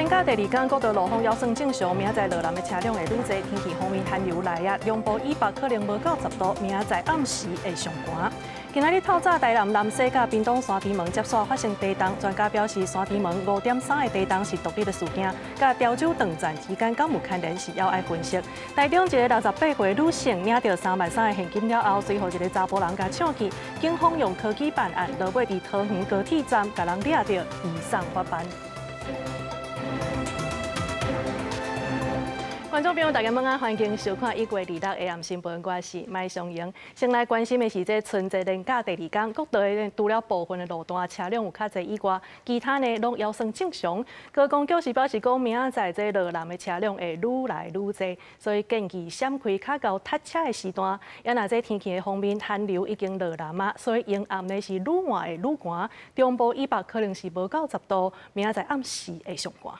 連假第二工，國道路況猶算正常，明仔載落南的車輛會愈濟。天氣方面寒流來啊，中部以北可能無到10度，明仔載暗時會上寒。今仔日透早台南南勢佮屏東山豬門接續發生地動，專家表示山豬門5.3的地動是獨立的事件，佮潮州斷層之間敢有牽連是猶愛分析。台中一个68歲女性領著3萬3的現金了後，隨予一个查埔人共搶去，警方用科技辦案，落尾佇桃園高鐵站共人掠著，移送法辦。觀眾朋友，大家晚安，歡迎收看一月二六下暗新聞，我是麥松瑩。先來關心的是，這春節連假第二工，國道的除了部分的路段車輛有較濟以外，其他呢攏猶算正常。高公局是表示講，明仔載這落南的車輛會愈來愈濟，所以建議閃開較𠢕塞車的時段。也若這天氣的方面，寒流已經落南啊，所以陰暗呢是愈晚會愈寒。中部以北可能是無到10度，明仔載暗時會上寒。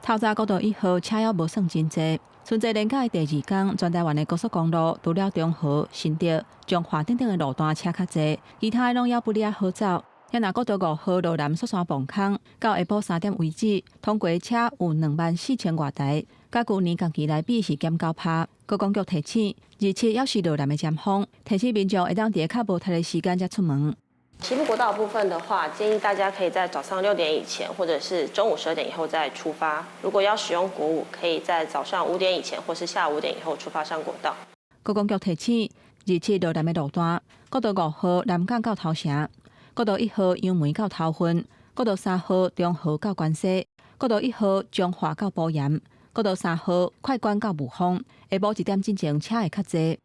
透早國道一號車猶無算真濟，春節連假的第二工，全台灣的高速公路除了中和、新竹、彰化等等的路段車較濟，其他的攏猶不離好走。也若國道5號羅南雪山磅空，到下晡3點為止，通過車有24,000外台，佮舊年同期來比是減9%。高公局提醒，27猶是落南的尖峰，提醒民眾會當佇較無塞的時間才出門。西部國道部分的話，建議大家可以在早上6點以前，或者是中午12點以後再出發。如果要使用國五，可以在早上5點以前，或是下午5點以後出發上國道。高公局提醒，27落南的路段，國道5號南港到頭城，國道1號楊梅到頭份，國道3號中和到關西，國道1號彰化到埔鹽，國道3號快關到霧峰，下晡1點進前車會較濟。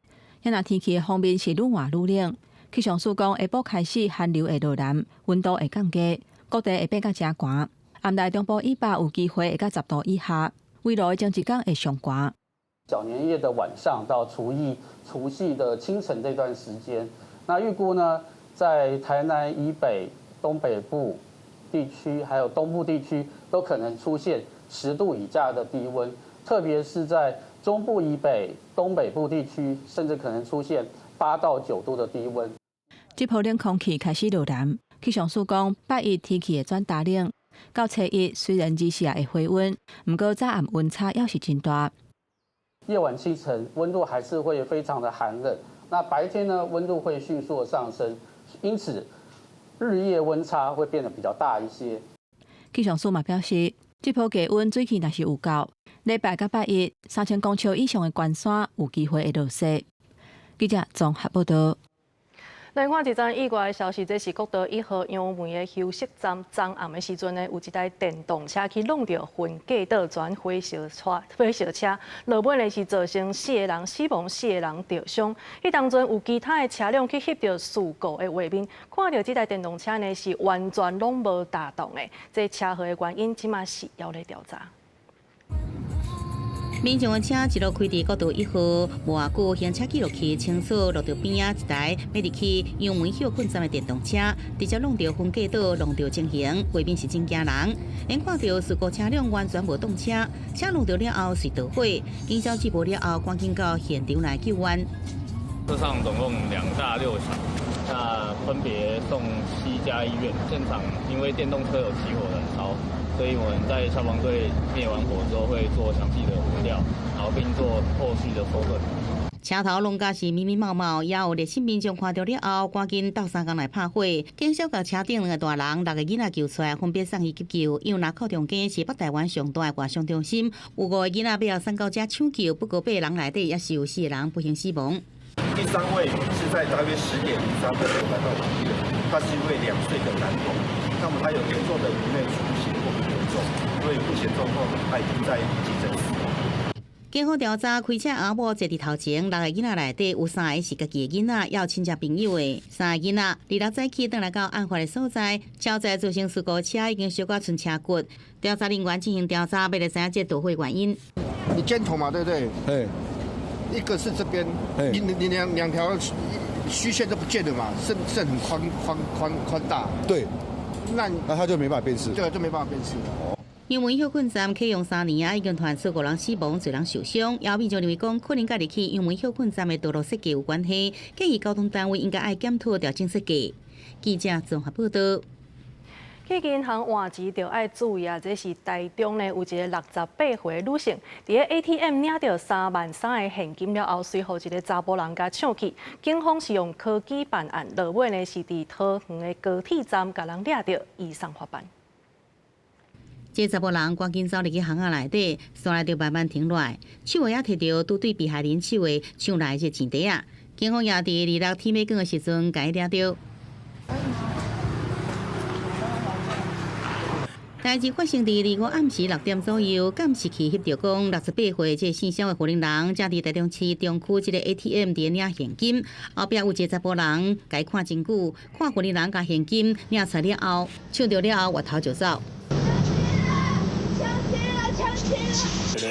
若天氣的方面是愈換愈冷。氣象署講，下晡開始寒流會落南，溫度會降低，各地會變甲誠寒。暗內中部以北有機會會到10度以下，圍爐的前一工會上寒。小年夜的晚上到初一、除夕的清晨這段時間，那預估呢，在台南以北、東北部地區，還有東部地區，都可能出現10度以下的低溫，特別是在中部以北、東北部地區，甚至可能出現8到9度的低溫。這波冷空氣開始落南，氣象署講，拜一天氣會轉焦冷，到初一雖然日時會回溫，毋過早暗溫差猶是真大。夜晚清晨溫度還是會非常的寒冷，那白天呢溫度會迅速的上升，因此日夜溫差會變得比較大一些。氣象署嘛表示，這波低溫水氣若是有夠，禮拜佮拜一3000公尺以上的懸山有機會會落雪。記者綜合報道。來看一則意外的消息，這是國道1號楊梅的休息站，昨暗的時陣呢，有一台電動車去挵著分隔島轉火燒車，火燒車，落尾呢是造成四個人死亡，四個人著傷。彼當陣有其他的車輛去翕著事故的畫面，看著這台電動車呢是完全攏無踏動的，這車禍的原因這馬是猶咧調查。民眾的車一路開佇國道1號，無偌久行車記錄器清楚錄著邊仔一台欲入去楊梅歇睏站的電動車，直接挵著分隔島，挵著情形，畫面是真驚人。眼看著事故車輛完全無動車，車挵著了後隨著火，警消接報了後，趕緊到現場來救援。車上總共2大6小，那分別送7家醫院。現場因為電動車有起火燃燒。所以我們在消防隊滅完火之後，會做詳細的火調，然後並做後續的搜證。車頭攏甲是密密麻麻，也有熱心民眾看著了後，趕緊鬥相共來拍火。警消共車頂兩个大人、六个囡仔救出來，分別送醫急救。因為林口中間是北台灣上大的外傷中心，有五个囡仔欲送到遮搶救，不過八个人內底也是有四個人不幸死亡。第三位是在大約10點03分來到醫院，他是一位2歲的男童，那麼他有嚴重的顱內出血過嚴重，所以目前狀況他已經在急診室。警方調查，開車阿某坐佇頭前，六个囡仔內底有三个是家己的囡仔，也有親戚朋友的。三个囡仔26早起轉來到案發的所在，超載造成事故車已經燒甲賰車骨。調查人員進行調查，欲來知影這導火原因。你箭頭嘛，對不對？對。一個是這邊，你兩條虛線都不見了嘛，剩很寬寬寬寬大。對。那他就沒辦法辨識。對，就沒辦法辨識。楊梅歇睏站啟用3年啊，已經傳出五人死亡，濟人受傷。也民眾認為講，可能佮入去楊梅歇睏站的道路設計有關係，建議交通單位應該愛檢討調整設計。記者綜合報道。去銀行換錢就愛注意啊！這是台中呢有一个68歲女性，佇咧 ATM 領著3萬3的現金了後，隨予一个查埔人共搶去。警方是用科技辦案，落尾呢是佇桃園的高鐵站共人掠著，移送法辦。這查埔人趕緊走入去行仔內底，紲來就慢慢停落來，手也提著拄對被害人手的搶來的錢袋仔。警方也佇26天欲光的時陣，共伊掠著。代誌發生佇25暗時6點左右，監視器翕著講，68歲這姓蕭的婦人，正佇台中市中區這个 ATM 佇咧領現金，後壁有一个查埔人共伊看真久，看婦人共現金領出了後，搶著了後，越頭就走。一个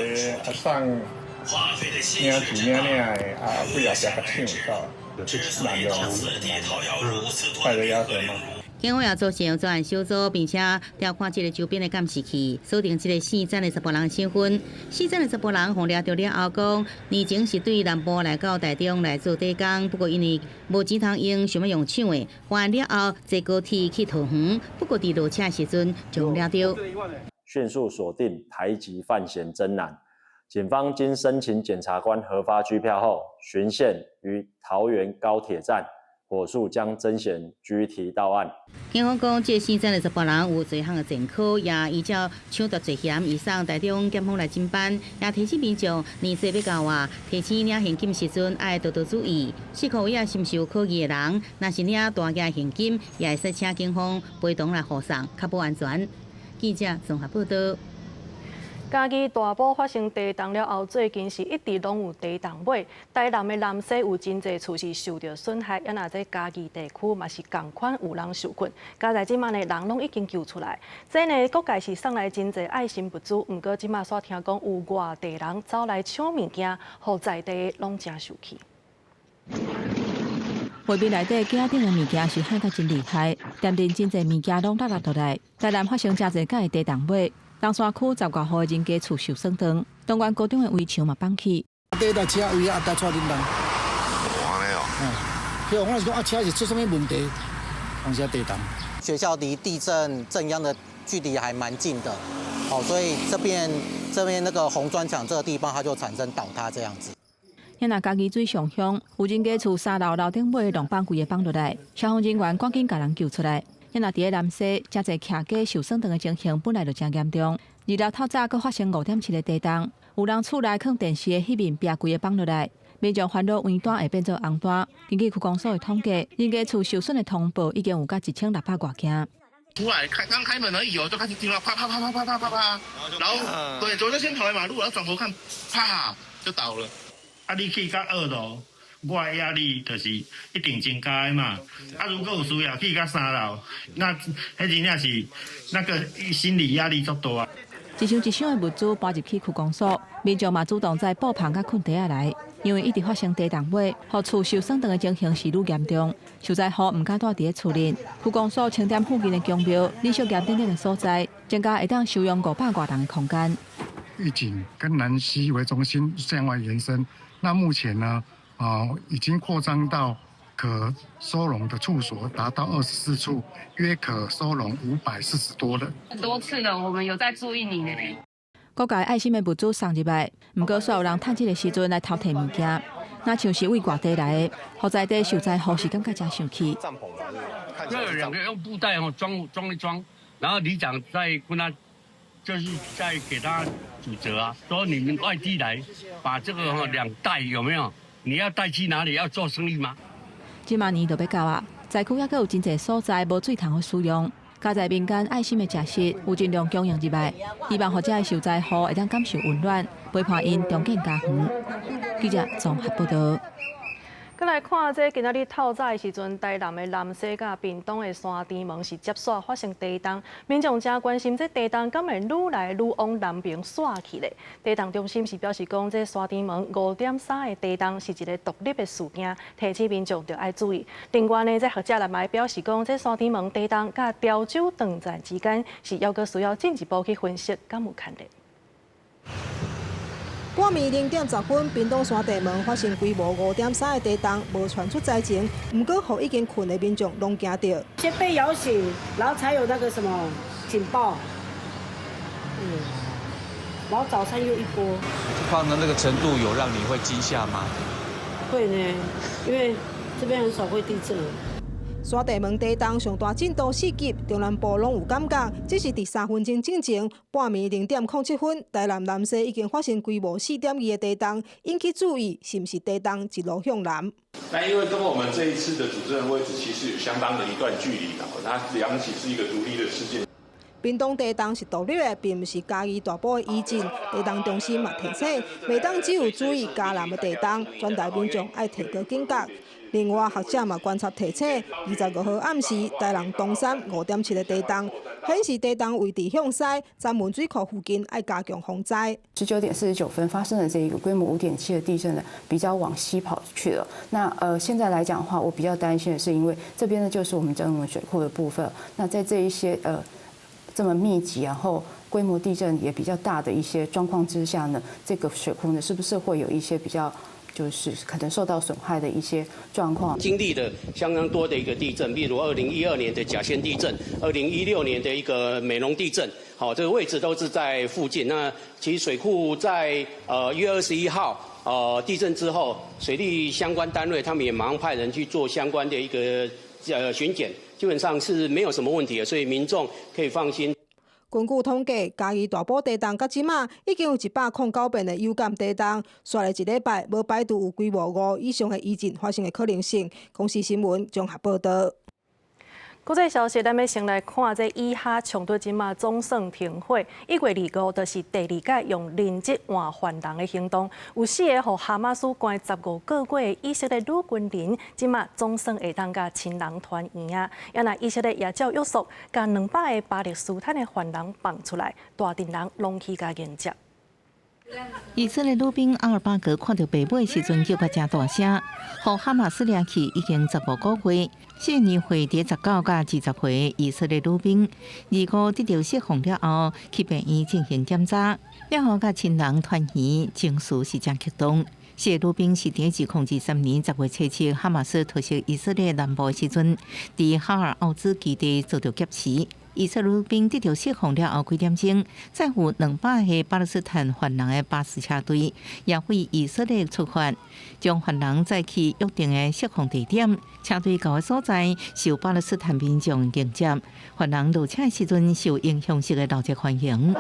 阿桑領錢領領的，啊，尾後壁共搶走，男的，帶著壓歲嗎？警方也組成專案小組，並且調看這个周邊的監視器，鎖定這个姓曾的查埔人身份。姓曾的查埔人予掠著了後，講年前是對南部來到台中來做短工，不過因為無錢通用，想欲用搶的，犯案了後坐高鐵去桃園，不過佇落車的時陣就掠著。迅速鎖定台籍犯嫌曾男，警方經申請檢察官核發拘票後，循線於桃園高鐵站火速將曾賢拘提到案。警方講，這個姓曾的查埔人有濟項的前科，也依照搶奪罪嫌移送台中檢方來偵辦。也提醒民眾年歲欲到啊，提錢領現金時陣愛多多注意。四箍位仔是毋是有可疑的人？若是領大額現金，也會使請警方陪同來護送，較保安全。記者綜合報導。嘉義大埔發生地動了後，最近是一直攏有地動尾。台南的南勢有真濟厝是受著損害，啊若這嘉義地區嘛是仝款有人受困。佳哉這馬呢人攏已經救出來。這呢各界是送來真濟愛心物資，毋過這馬煞聽講有外地人走來搶物件，予在地的攏誠受氣。畫面內底機仔頂的物件是撼甲真厲害，踮陣真濟物件攏落落來。台南發生誠濟擺的地動尾，東山區十外戶人家厝受損斷，東源高中的圍牆嘛崩去。第一台車位啊，帶出恁人。按呢哦。嗯，我是講啊，車是出啥物問題？當時地動。學校離地震震央的距離還蠻近的，哦，所以這邊那個紅磚牆這個地方，它就產生倒塌這樣子。遐若嘉義水上鄉有人家厝三樓樓頂尾挏放規个放落來，消防人員趕緊共人救出來。遐若佇咧南勢，誠濟徛家受損斷的情形本來就誠嚴重。26透早閣發生5.7个地動，有人厝內囥電視的彼面壁規个放落來，民眾煩惱圍單會變做紅單。根據區公所的統計，人家厝受損的通報已經有甲1600外件。出來開剛開門而已哦，就開始聽到啪啪啪啪啪啪啪啪，然後對，我就先跑來馬路，然後轉頭看，啪就倒了。啊，你去到二樓，我的壓力就是一定增加的嘛。啊，如果有需要去到三樓，那彼真正是那個心理壓力足大啊。一箱一箱的物資搬入去區公所，民眾嘛主動載布棚佮睏袋仔來，因為一直發生地動尾，予厝受損斷的情形是愈嚴重。受災戶毋敢蹛佇咧厝內，區公所清點附近的宮廟、李淑岩等等的所在，增加會當收容500外人的空間。預警跟南溪為中心向外延伸。那目前呢，已經擴張到可收容的處所達到24處，約可收容540多人。很多次了，我們有在注意你呢。各界愛心的物資送入來，毋過煞有人趁這个時陣來偷提物件，若像是為外地來的，予在地受災戶是感覺誠生氣。那兩個用布袋哦裝裝一裝，然後里長再跟他，就是再給他指責啊，說你們外地來，把這個哈兩袋有沒有？你要帶去哪裡？要做生意嗎？這馬年就欲到啊，災區猶閣有真濟所在無水通予使用，佳哉民間愛心的食食有盡量供應入來，希望予遮的受災戶會當感受溫暖，陪伴𪜶重建家園。記者綜合報導。閣來看這今仔日透早的時陣，台南的南勢佮屏東的山豬門是接紲發生地動，民眾誠關心這地動敢會愈來愈往南邊紲去咧。地動中心是表示講，這山豬門5.3的地動是一个獨立的事件，提醒民眾著愛注意。另外呢，這學者嘛表示講，這山豬門地動佮潮州斷層之間是猶閣需要進一步去分析，敢有牽連。半暝0點10分，屏東山地門發生規模5.3的地動，無傳出災情，毋過予已經睏的民眾攏驚著。先被搖醒，然後才有那個什麼警報。然後早餐又一波。放的那個程度有讓你會驚嚇嗎？會呢，因為這邊很少會地震。山地門地動上大震度4級，中南部攏有感覺。只是佇3分鐘進前，半暝0點07分，台南南勢已經發生規模4.2的地動，引起注意，是毋是地動一路向南？那因為跟我們這一次的主震位置其實有相當的一段距離，它兩起是一個獨立的事件。屏東地動是獨立的，並毋是嘉義大埔的餘震。地動中心嘛提醒，袂當只有注意嘉南的地動，全台民眾愛提高警覺。另外，學者嘛觀察提醒，25號暗時，台南東山5.7的地動，顯示地動位置向西，三門水庫附近愛加強防災。 19點49分發生的這一個規模5.7的地震呢，比較往西跑去了。那現在來講的話，我比較擔心的是，因為這邊呢就是我們曾文水庫的部分。那在這一些這麼密集，然後規模地震也比較大的一些狀況之下呢，這個水庫呢，是不是會有一些比較就是可能受到損害的一些狀況？經歷了相當多的一個地震，例如2012年的甲仙地震，2016年的一個美濃地震，好，這個位置都是在附近。那其實水庫在1月21號地震之後，水利相關單位他們也馬上派人去做相關的一個巡檢，基本上是沒有什麼問題的，所以民眾可以放心。根據統計，嘉義大埔地動到這馬已經有109遍的有感地動，紲來一禮拜無排除有規模5以上的餘震發生的可能性。公視新聞綜合報導。國際消息，咱欲先來看這以哈衝突這馬總算停火。1月25，就是第二擺用人質換犯人的行動，有四個予哈馬斯關15個月的以色列女軍人，這馬總算會當佮親人團圓啊！啊若以色列也照約束，共200個巴勒斯坦的犯人放出來，大陣人攏去共迎接。以色列女兵阿爾巴格看著爸母的時陣，叫甲誠大聲。予哈馬斯掠去已經15個月，4年歲佇19佮20歲以色列女兵，25得著釋放了後，去病院進行檢查，了後佮親人團圓，情緒是誠激動。四个女兵是佇2023年10月7日哈馬斯突襲以色列南部的時陣，佇哈爾奧茲基地遭著劫持。以色列女兵得著釋放了後幾點鐘，載有200個巴勒斯坦犯人的巴士車隊也對以色列出發，將犯人載去約定的釋放地點。車隊到的所在，受巴勒斯坦民眾迎接。犯人落車的時陣，受英雄式的熱烈歡迎。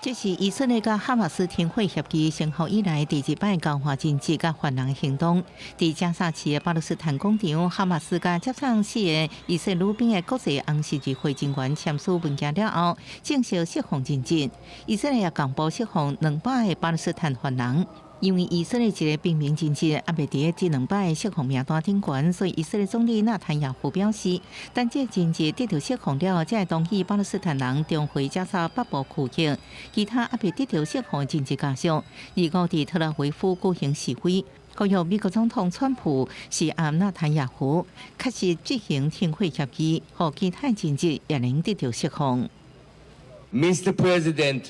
這是以色列佮哈馬斯停火協議生效以來第二擺交換人質佮犯人行動。佇加薩市的巴勒斯坦廣場，哈馬斯佮接送四个以色列女兵的國際紅十字會人員簽署文件了後，正式釋放人質。以色列也公布釋放200個巴勒斯坦犯人。因為以色列一个平民人質猶未佇咧這200个釋放名單頂懸，所以以色列總理納坦雅胡表示，等這個人質得著釋放了後，才會同意巴勒斯坦人重回加沙北部區域。其他猶未得著釋放的人質家屬，25佇特拉維夫舉行示威，呼籲美國總統川普施壓納坦雅胡，確實執行停火協議，予其他人質也能得著釋放。 Mr. President,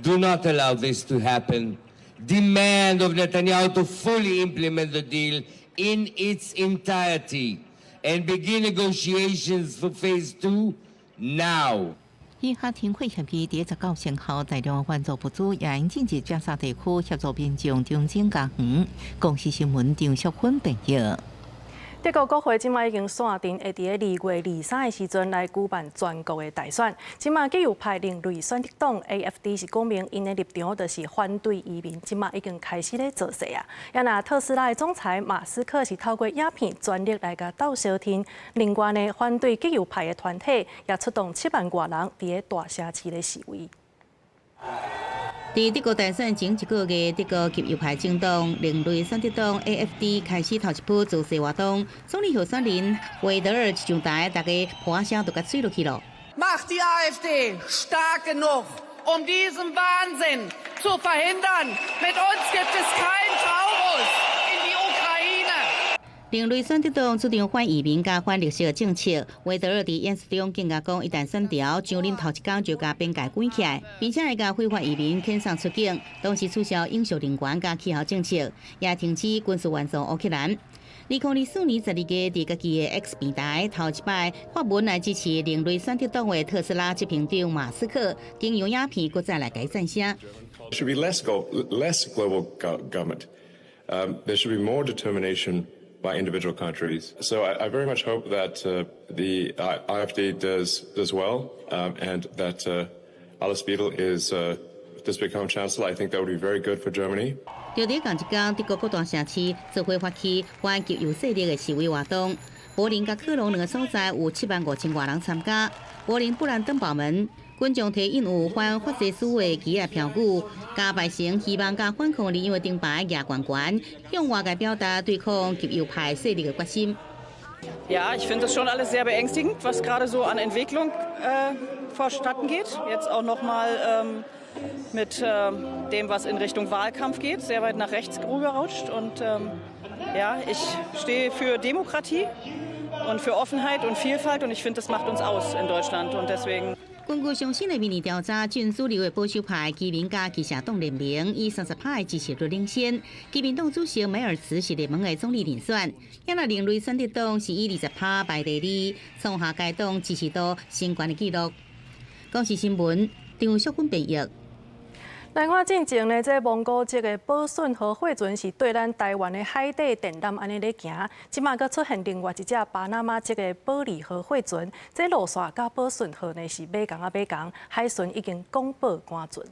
do not allow this to happen. Demand of Netanyahu to fully implement the deal in its entirety and begin negotiations for phase two now. 以哈停火協議佇19生效，大量援助物資也𪜶進入加沙地區協助民眾重整家園。公視新聞張淑芬報導。德國國會這馬已經選定會佇咧2月23的時陣來舉辦全國的大選。這馬極右派另類選擇黨 AFD 是講明𪜶的立場就是反對移民，這馬已經開始咧造勢啊。啊若特斯拉的總裁馬斯克是透過影片全力來共鬥相挺。另外呢，反對極右派的團體也出動7萬外人佇咧大城市咧示威。佇德國大選前一個月，德國極右派政黨另類選擇黨 AFD 開始頭一波造勢活動。總理候選人韋德爾一上台，大家噗仔聲就共啜落去囉。 Macht die AfD stark genug, um diesen Wahnsinn zu verhindern. Mit uns gibt es kein Taurus in die Ukraine. 另類選擇黨主張反移民佮反綠色政策。維德爾佇演說中更加講，一旦選著，上任頭一工就共邊界關起來，並且會共非法移民遣送出境，同時取消永續能源佮氣候政策，也停止軍事援助烏克蘭。2024年12月，佇家己的 X 平台頭一擺發文來支持另類選擇黨的特斯拉執行長馬斯克，經由影片閣再來共伊讚聲。 Should be less global government. There should be more determination by individual countries. So I very much hope that the AfD does well and that Alice Weidel does become chancellor. I think that would be very good for Germany. 就佇仝一工，德國各大城市做伙發起反極右勢力的示威活動。柏林佮科隆兩個所在有7萬5千外人參加。柏林布蘭登堡門，群眾提印有反法西斯的旗仔標語，共排成希望佮反抗理由的燈牌舉懸懸，向外界表達對抗極右派勢力的決心。 Ja, ich finde das schon alles sehr beängstigend, was gerade so an Entwicklung vonstatten geht. Jetzt auch noch mal mit dem, was in Richtung Wahlkampf geht, sehr weit nach rechts rüberrutscht. Und ja, ich stehe für Demokratie und für Offenheit und Vielfalt und ich finde, das macht uns aus in Deutschland und deswegen. 根據上新的民意調查，準主流的保守派基民佮基社黨聯盟以30%的支持率領先。基民黨主席梅爾茨是聯盟的總理人選，也若另類選擇黨是以20%排第二，創下該黨支持度新懸的紀錄。公視新聞張淑芬編譯。來看進前呢，這蒙古籍的寶順號貨船是對咱台灣的海底電纜按呢咧行，這馬閣出現另外一隻巴拿馬籍的保利號貨船，這路線佮寶順號呢是碼仝仔碼仝，海巡已經廣報趕船。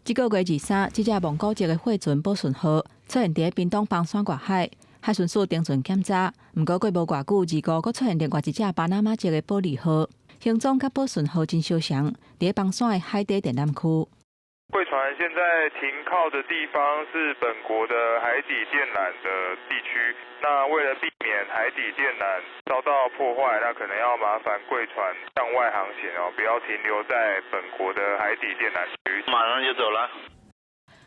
這個月23，這隻蒙古籍的貨船寶順號出現佇屏東枋山外海，海巡署登船檢查，毋過過無偌久，25閣出現另外一隻巴拿馬籍的保利號。行蹤佮寶順號真相像，佇枋山的海底電纜區。貴船現在停靠的地方是本國的海底電纜的地區。那為了避免海底電纜遭到破壞，那可能要麻煩貴船向外航行哦，不要停留在本國的海底電纜區。馬上就走了。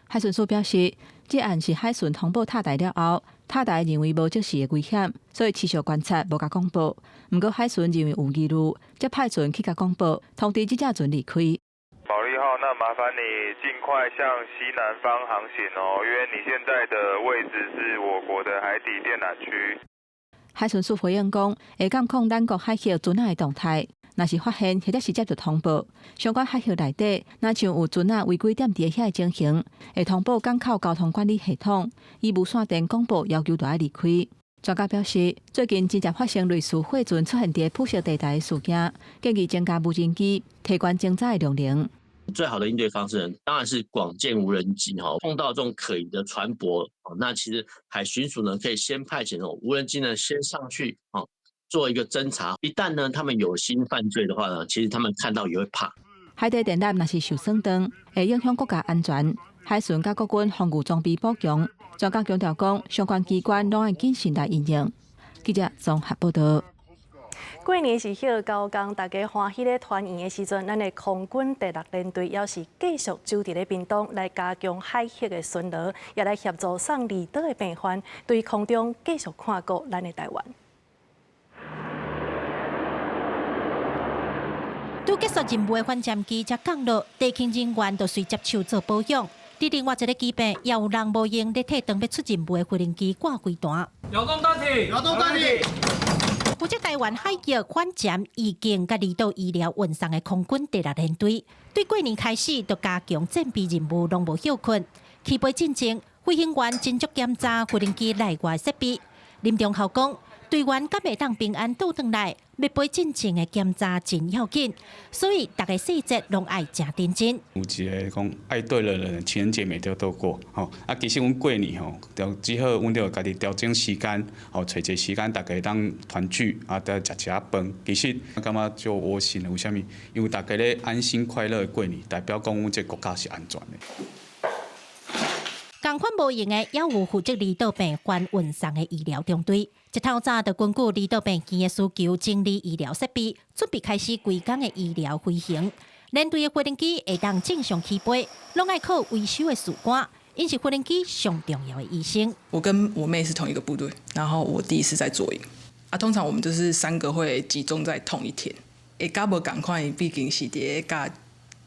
海巡署表示，這案是海巡通報塔台了後，塔台認為無即時的危險，所以持續觀察，無共廣報。毋過海巡認為有疑慮，才派船去共廣報，通知這隻船離開。保利號，那麻煩你盡快向西南方航行哦，因為你現在的位置是我國的海底電纜區。海巡署回應講，會監控咱國海域船仔的動態，若是發現或者是接到通報，相關海域內底，若像有船仔違規踮佇遐的情形，會通報港口交通管理系統，以無線電廣播要求著愛離開。專家表示，最近真濟發生類似貨船出現佇灰色地帶的事件，建議增加無人機，提懸偵查的量能。最好的應對方式呢，當然是廣建無人機哈。碰到這種可疑的船舶，那其實海巡署呢可以先派遣哦無人機呢先上去哦做一個偵查。一旦呢他們有心犯罪的話呢，其實他們看到也會怕。海底電纜若是受損斷，會影響國家安全。海巡佮國軍防禦裝備補強，專家強調講，相關機關攏愛謹慎來應用。記者綜合報道。過年是歇九工，大家歡喜咧團圓的時陣，咱的空軍第六聯隊猶是繼續駐佇咧屏東來加強海域的巡邏，也來協助送離島的病患，對空中繼續看顧咱的台灣。拄結束任務的反潛機才降落，地勤人員就隨接手做保養。佇另外一个機坪，也有人無閒咧替當欲出任務的飛行機掛飛彈。搖動彈體，搖動彈體。負責台灣海域反潛、預警佮離島醫療運送的空軍第六聯隊，對過年開始就加強戰備任務，攏無歇睏。起飛進前，飛行員緊急檢查飛行機內外設備。林忠孝講，隊員敢會當平安倒轉來，欲飛進前的檢查真要緊，所以逐个細節攏愛誠認真。有一个講愛對的人，情人節每天都過，吼啊，其實阮過年吼，就只好阮著家己調整時間，吼，揣一个時間，大家當團聚，啊，再食一下飯。其實我感覺足窩心的，為啥物？因為大家咧安心快樂的過年，代表講阮這個國家是安全的。仝款無閒的，猶有負責離島病患運送的醫療中隊。一透早就根據離島病院的需求整理醫療設備，準備開始規工的醫療飛行。連隊的飛行機會當正常起飛，攏愛靠維修的士官。𪜶是無人機上重要的醫生。我跟我妹是同一個部隊，然後我弟是在左營。啊，通常我們就是三個會集中在同一天。會較無仝款，畢竟是佇咧佮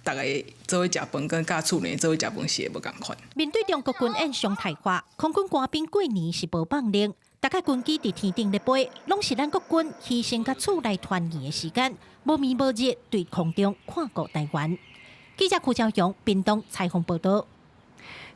逐家做伙食飯，跟佮厝內做伙食飯是會無仝款。面對中國軍演常態化，空軍官兵過年是無放靈，逐擺軍機佇天頂咧飛，攏是咱國軍犧牲佮厝內團圓的時間，無暝無日對空中看顧台灣。記者柯昭雄屏東採訪報導。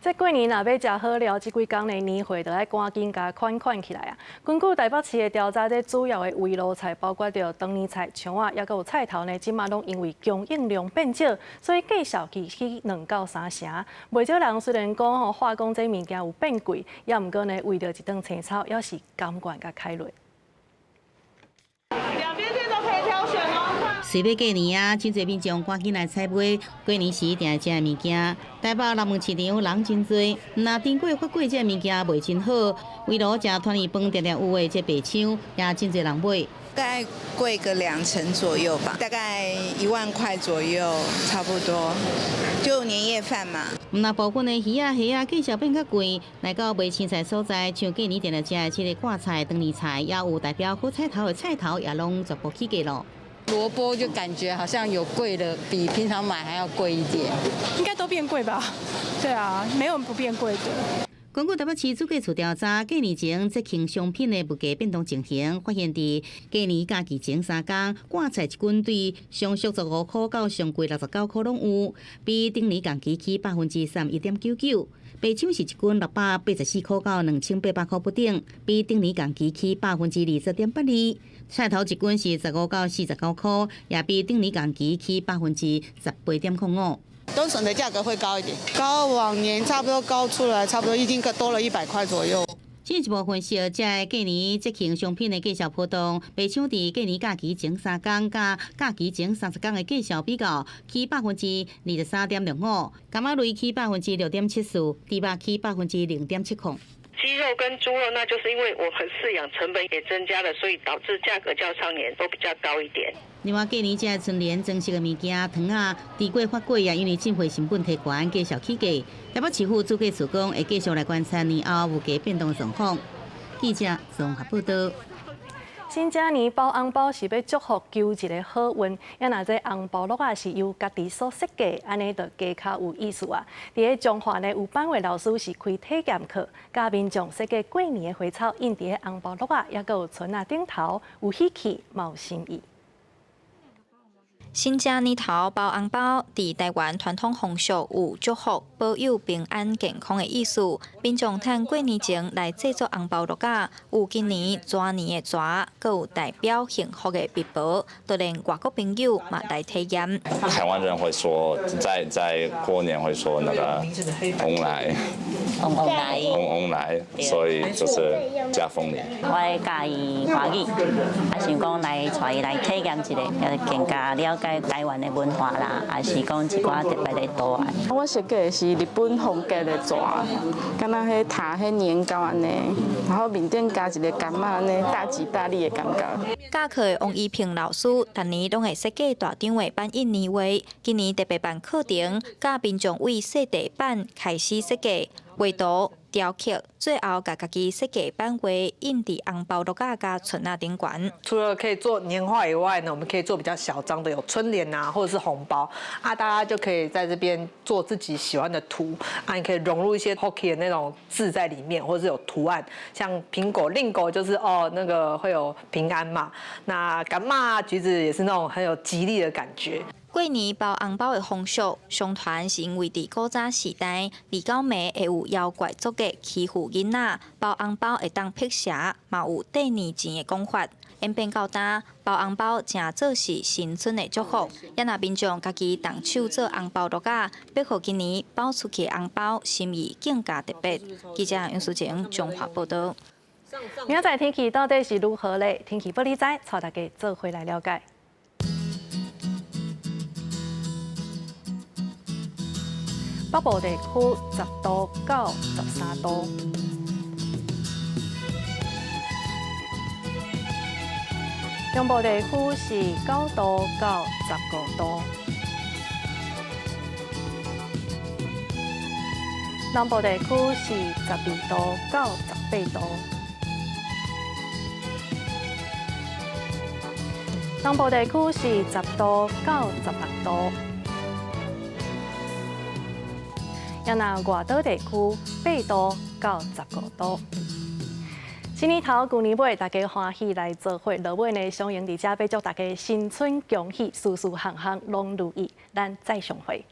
這過年若欲食好料，這幾工的年貨就愛趕緊共款款起來啊！根據台北市的調查，這主要的圍爐菜，包括著長年菜、蔥仔，抑閣有菜頭呢，這馬攏因為供應量變少，所以價數起2到3成。袂少人雖然講吼化工這物件有變貴，抑毋過呢，為著一頓青草，猶是甘願共開落。兩邊店都可以挑選哦。歲尾過年啊，真濟民眾趕緊來採買過年時定會食的物件。台北南門市場人真濟，若頂過發粿這个物件賣真好，圍爐食團圓飯定定有的這白腸也真濟人買。大概貴個2成左右吧，大概1萬塊左右，差不多。就年夜飯嘛。毋若部分的魚仔、蝦仔價數變較貴，來到賣青菜所在，像過年定定食的這个掛菜、長年菜，也有代表好彩頭的菜頭，也攏全部起價咯。蘿蔔就感覺好像有貴的，比平常買還要貴一點。應該都變貴吧？對啊，沒有不變貴的。根據台北市主計處調查，過年前節慶商品的物價變動情形，發現佇過年假期前3工，掛菜一斤對上俗15塊到上貴69塊攏有，比頂年同期起31.99%。白腸是一斤684塊到2800塊不等，比頂年同期起20.82%。菜頭一斤是15到49塊，也比頂年同期起18.05%。冬筍的價格會高一點，高往年差不多高出來，差不多已經多了100塊左右。進一步分析，這个過年節慶商品的價數波動，白腸佇過年假期前3工佮假期前30工的價數比較，起23.65%，柑仔類起6.74%，豬肉起0.70%。雞肉跟豬肉，那就是因為我們飼養成本也增加了，所以導致價格較上年都比較高一點。另外，過年這春聯裝飾的物件、糖仔、豬粿發粿啊，因為進貨成本提懸，繼續起價。台北市府主計處講，會繼續來觀察年後物價變動狀況。記者綜合報導。新正年包紅包是欲祝福求一个好運，啊若這紅包橐仔是由家己所設計，按呢就加較有意思啊。佇咧彰化呢，有班的老師是開體驗課，教民眾設計過年的花草，印佇咧紅包橐仔，抑閣有春仔頂頭，有喜氣，嘛有心意。新正年頭包紅包，佇台灣傳統風俗有祝福、保佑平安健康的意思。民眾趁過年前來製作紅包橐仔，有今年蛇年的蛇，閣有代表幸福的碧寶，就連外國朋友嘛來體驗。台灣人會說，在過年會說那個旺來，旺來，旺來，所以就是加鳳梨。我佮意華語，啊想講來帶伊來體驗一下，更加了解台灣的文化啦，抑是講一寡特別的圖案。我設計的是日本風格的蛇，敢若彼塗彼年糕按呢，然後面頂加一个柑仔按呢，大吉大利的感覺。教課的王怡平老師，逐年攏會設計大張的版印年畫，今年特別辦課程，教民眾為細地板開始設計畫圖、雕刻，最後共家己設計版畫印佇紅包橐仔佮春仔頂懸。除了可以做年畫以外呢，我們可以做比較小張的，有春聯啊，或者是紅包啊，大家就可以在這邊做自己喜歡的圖啊，你可以融入一些 Hockey 的那種字在裡面，或者是有圖案，像蘋果、令狗就是哦，那個會有平安嘛。那柑仔、橘子也是那種很有吉利的感覺。過年包紅包的風俗，相傳是因為佇古早時代，二九暝會有妖怪作惡欺負囡仔，包紅包會當辟邪，嘛有綴年錢的講法。演變到今，包紅包成做是新春的祝福。也若民眾家己動手做紅包橐仔，欲予今年包出去的紅包心意更加特別。記者楊淑晴彰化報導。明仔載天氣到底是如何咧？天氣報你知，帶大家做伙來了解。北部地區10度到13度，中部地區是9度到15度。南部地區是12度到18度。東部地區是10度到16度。也若外島地區8度到15度。新年頭，舊年尾，大家歡喜來做伙，落尾呢，相迎佇遮欲祝大家新春恭喜，事事項項攏如意。咱再相會。